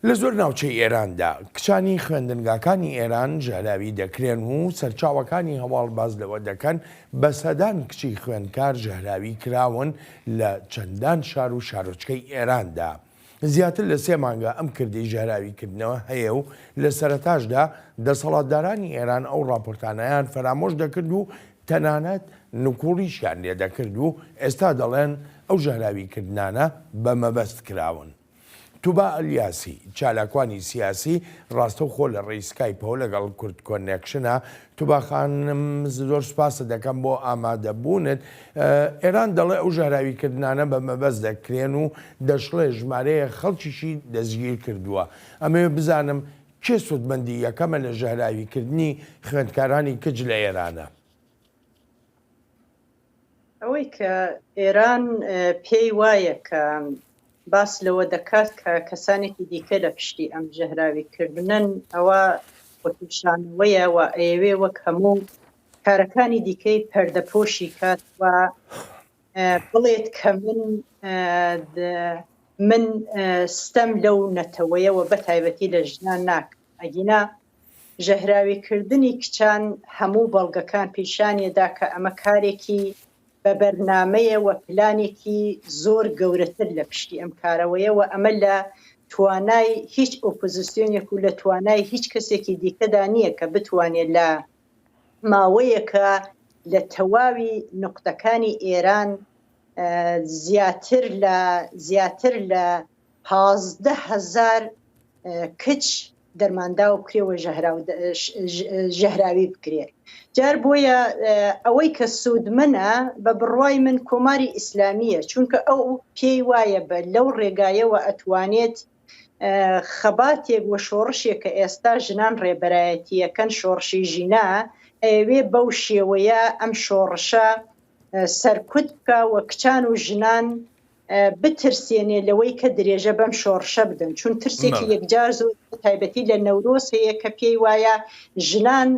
لە زۆر ناوچەی ئێراندا کچانی خوێندنگاکانی ئێران ژەهراوی دەکرێن و سەرچاوەکانی هەواڵ باس لەوە دەکەن بە سەدان کچی خوێندکار ژەهراوی کراون لە چەندان شار و شارۆچکەی ئێراندا. زیاتر لە سێ مانگە ئەم کردەی ژەهراویکردنەوە هەیە و لە سەرەتاشدا دەسەڵاتدارانی ئێران ئەو ڕاپۆرتانەیان فەرامۆش دەکرد و تەنانەت نکوڵیشیان لێدەکرد و ئێستا دەڵێن ئەو ژەهراویکردنانە بە مەبەست کراون. توبا ئەلیاسی، چالاکوانی سیاسی، ڕاستەوخۆ لە ڕێی سکایپەوە لەگەڵ کوردکۆنێکشنە. توبا خانم زۆر سوپاست دەکەم بۆ ئامادەبوونت. ئێران دەڵێ ئەو ژەهراویکردنانە بە مەبەست دەکرێن و دەشڵێ ژمارەیەک خەڵکیشی دەستگیر کردووە. ئەمەوێ بزانم کێ سوودمەندی یەکەمە لە ژەهراویکردنی خوێندکارانی کچ لە ئێرانە؟ ئەوەی کە ئێران پێی وایە کە باس لەوە دەکات کە کەسانێکی دیکە لە پشتی ئەم ژەهراوی کردنن ئەوە وەکیشانەوەیە و ئەیەوێ وەک هەموو کارەکانی دیکەی پەردەپۆشی کات و بڵێت کە من من ستەم لەو نەتەوەیەوە بە تایبەتی لە ژنان ناکەم ئەگینا ژەهراویکردنی کچان هەموو بەڵگەکان پیشانیدا کە ئەمە کارێکی بە بەرنامەیە و پلانێکی زۆر گەورەتر لە پشتی ئەم کارەوەیە و ئەمە لە توانای هیچ ئۆپۆزیسیۆنێک و لە توانای هیچ کەسێکی دیکەدا نییە کە بتوانێت لە ماوەیەکە لە تەواوی نوقتەکانی ئێران زیاتر لە زیاتر لە 15 هەزار کچ دەرمانداو بکرێ و ژەهراوی بکرێ جار بۆیە ئەوەی کە سوودمەنە بە بڕوای من کۆماری ئیسلامیە چونکە ئەو پێی وایە بە لەو ڕێگایەوە ئەتوانێت خەباتێک و شۆڕشێک کە ئێستا ژنان ڕێبەرایەتیەکەن شۆڕشی ژینا ئەیەوێ بەو شێوەیە ئەم شۆڕشە سەرکوت بکە و کچان و ژنان بترسێنێ لەوەی کە درێژە بەم شۆڕشە بدەن چون ترسێکی یەکجار زۆر تایبەتی لە نەورۆز هەیە کە پێی وایە ژنان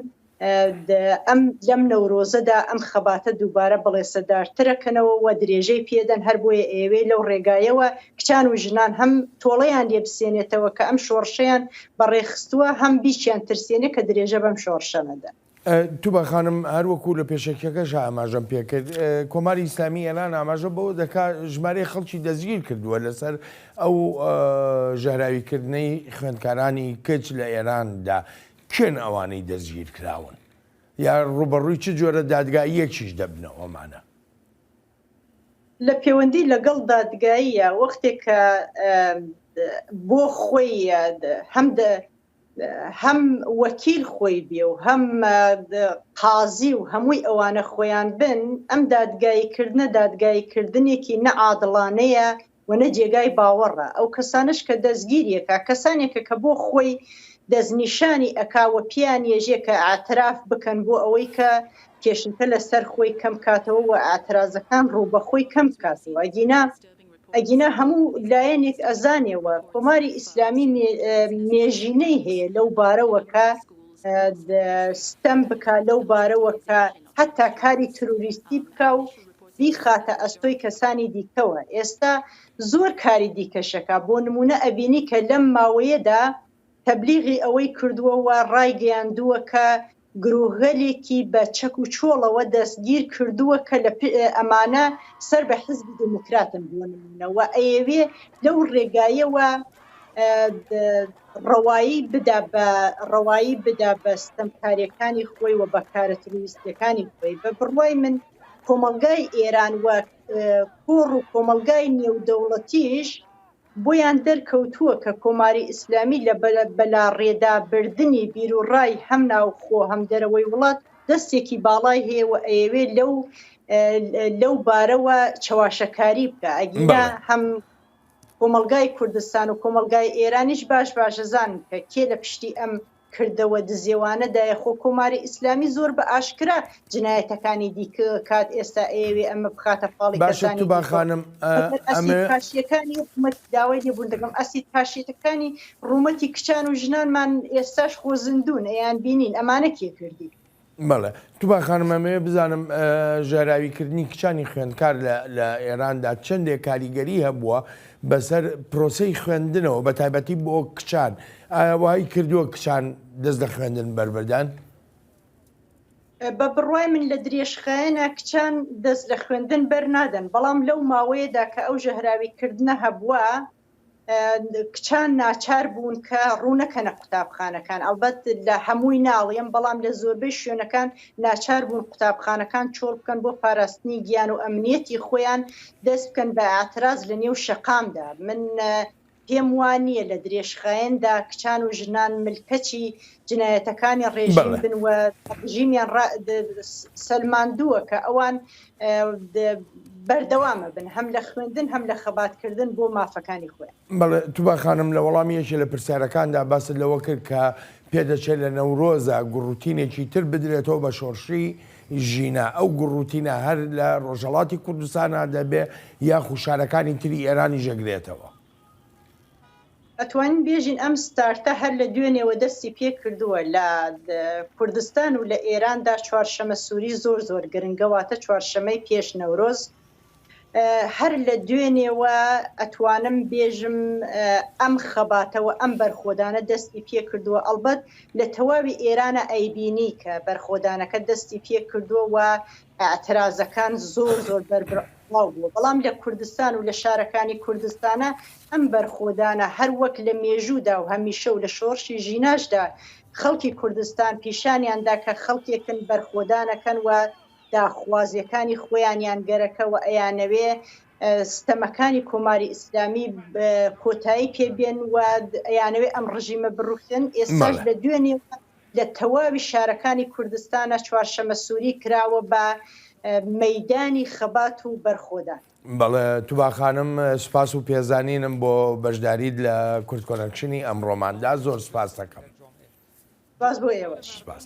ئەم لەم نەورۆزەدا ئەم خەباتە دووبارە بڵێسەدارترەکەنەوە و درێژەی پێدەن هەر بۆیە ئەیەوێ لەو ڕێگایەوە کچان و ژنان هەم تۆڵەیان لێ بسێنێتەوە کە ئەم شۆڕشەیان بەڕێخستووە هەم بیچیان ترسێنێ کە درێژە بەم شۆڕشە نەدەن. توبا خانم هەر وەکوو لە پێشەکیەکەشا ئاماژەم پێکرد کۆماری ئیسلامی ئێران ئاماژە بەوە دەکا ژمارەی خەڵکی دەستگیر کردووە لەسەر ئەو ژەهراویکردنەی خوێندکارانی کچ لە ئێراندا کێن ئەوانەی دەستگیر کراون یا ڕووبەڕووی چ جۆرە دادگاییەکیش دەبنەوە ئەمانە؟ لە پەیوەندی لەگەڵ دادگاییە وەختێک کە بۆ خۆی هەم هەم وەکیل خۆی بێ و هەم قازی و هەمووی ئەوانە خۆیان بن ئەم دادگایی کردنە دادگایی کردنێکی نە عادڵانەیە و نە جێگای باوەڕە ئەو کەسانش کە دەستگیریەکە کەسانێکە کە بۆ خۆی دەستنیشانی ئەکا و پیان یەژێ کە ئاعتراف بکەن بۆ ئەوەی کە کێشەکە لەسەر خۆی کەم کاتەوە و ئاعترازەکان ڕوو بە خۆی کەم بکاتەوە ئەگینا ئەگینا هەموو لایەنێک ئەزانێ و کۆماری ئیسلامی مێژینەی هەیە لەو بارەوە کە ستەم بکا لەو بارەوە کە حتا کاری تروریستی بکا و بیخاتە ئەستۆی کەسانی دیکەوە ئێستا زۆر کاری دیکەشەکە بۆ نمونە ئەبینی کە لەم ماوەیەدا تەبلیغی ئەوەی کردووە و ڕایگەیاندووە کە گروهگەلێکی بە چەک و چۆڵەوە دەستگیر کردووە کە لە ئەمانە سەر بە حزبی دێموکراتن بۆ نموونە و ئەیەوێ لەو ڕێگایەوە ڕەوایی بدا بە ڕەوایی بدا بە ستەمکاریەکانی خۆی و بە کارە تروریستیەکانی خۆی بە بڕوای من کۆمەڵگای ئێران و کۆڕ و کۆمەڵگای نێودەوڵەتیش بۆیان دەرکەوتووە کە کۆماری ئیسلامی لە بەلاڕێدابردنی بیروڕای هەم ناوخۆ هەم دەرەوەی وڵات دەستێکی باڵای هەیە و ئەیەوێ لەو لەو بارەوە چەواشەکاری بکا ئەگینا هەم کۆمەڵگای کوردستان و کۆمەڵگای ئێرانیش باش باشەزانن کە کێ لە پشتی ئەم کردەوە دزێوانەدایە خۆ کۆماری ئیسلامی زۆر بە ئاشکرا جنایەتەکانی دیکە کات ئێستا ئەیەوێ ئەمە بخاتە پاڵی باشە کەسانی توبا دیکە خانم ئەگەر ئەسید ئەمە پاشیەکانی حکومەت داوای لێبوون دەکەم ئەسید پاشیەکانی ڕوومەتی کچان و ژنانمان ئێستاش خۆ زیندوون ئەیان بینین ئەمانە کێ کردی؟ بەڵێ توبا خانم ئەمەوێ بزانم ژەهراویکردنی کچانی خوێندکار لە ئێراندا چەندێک کاریگەری هەبووە بەسەر پرۆسەی خوێندنەوە بە تایبەتی بۆ کچان ئایا وای کردووە کچان دەست لە خوێندن بەربدەن؟ بە بڕوای من لە درێژخایەنا کچان دەست لە خوێندن بەرنادەن، بەڵام لەو ماوەیەدا کە ئەو ژەهراویکردنە هەبووە کچان ناچار بوون کە ڕوو نەکەنە قوتابخانەکان، ئەڵبەت لە هەمووی ناڵێم، بەڵام لە زۆربەی شوێنەکان ناچار بوون قوتابخانەکان چۆڵ بکەن بۆ پاراستنی گیان و ئەمنیەتی خۆیان دەست بکەن بە ئیعتراز لە نێو شەقامدا. من پێم وا نییە لە درێژخایەندا کچان و ژنان ملکەچی جنایەتەکانی ڕێژیم بن و ڕژیمیان سەلماندووە کە ئەوان بەردەوامە بن هەم لە خوێندن هەم لە خەباتکردن بۆ مافەکانی خۆیان. بەڵێ توبا خانم لە وەڵامی یەکێ لە پرسیارەکاندا باست لەوە کرد کە پێدەچێت لە نەورۆزا گوڕوتینێکی تر بدرێتەوە بە شۆڕشی ژینا، ئەو گوڕوتینە هەر لە ڕۆژهەڵاتی کوردستانا دەبێ یاخو شارەکانی تری ئێرانیش ئەگرێتەوە؟ ئەتوانین بێژین ئەم ستارتە هەر لە دوێنێوە دەستی پێ کردووە لە کوردستان و لە ئێراندا چوارشەمە سووری زۆر زۆر گرنگە واتە چوارشەمەی پێش نەورۆز هەر لە دوێنێوە ئەتوانم بێژم ئەم خەباتەوە ئەم بەرخۆدانە دەستی پێ کردووە ئەڵبەت لە تەواوی ئێرانە ئەیبینی کە بەرخۆدانەکە دەستی پێ کردووە و ئیعترازەکان زۆر زۆر بەربڵاو بووە، بەڵام لە کوردستان و لە شارەکانی کوردستانە ئەم بەرخۆدانە هەر وەک لە مێژوودا و هەمیشە و لە شۆڕشی ژیناشدا خەڵکی کوردستان پیشانیان دا کە خەڵکێکن بەرخۆدانەکەن و داخوازیەکانی خۆیانیان گەرەکە و ئەیانەوێ ستەمەکانی کۆماری ئیسلامی کۆتایی پێ بێن و ئەیانەوێ ئەم ڕژیمە بڕوخێن ئێستاش لە دوێنێوە لە تەواوی شارەکانی کوردستانا چوارشەمەسووری کراوە بە مەیدانی خەبات و بەرخۆدان. بەڵێ توبا خانم سوپاس و پێزانینم بۆ بەشداریت لە کوردکۆنەکشنی ئەمڕۆماندا زۆر سوپاست دەکەم. سوپاس بۆ ئێوەش. سوپاس.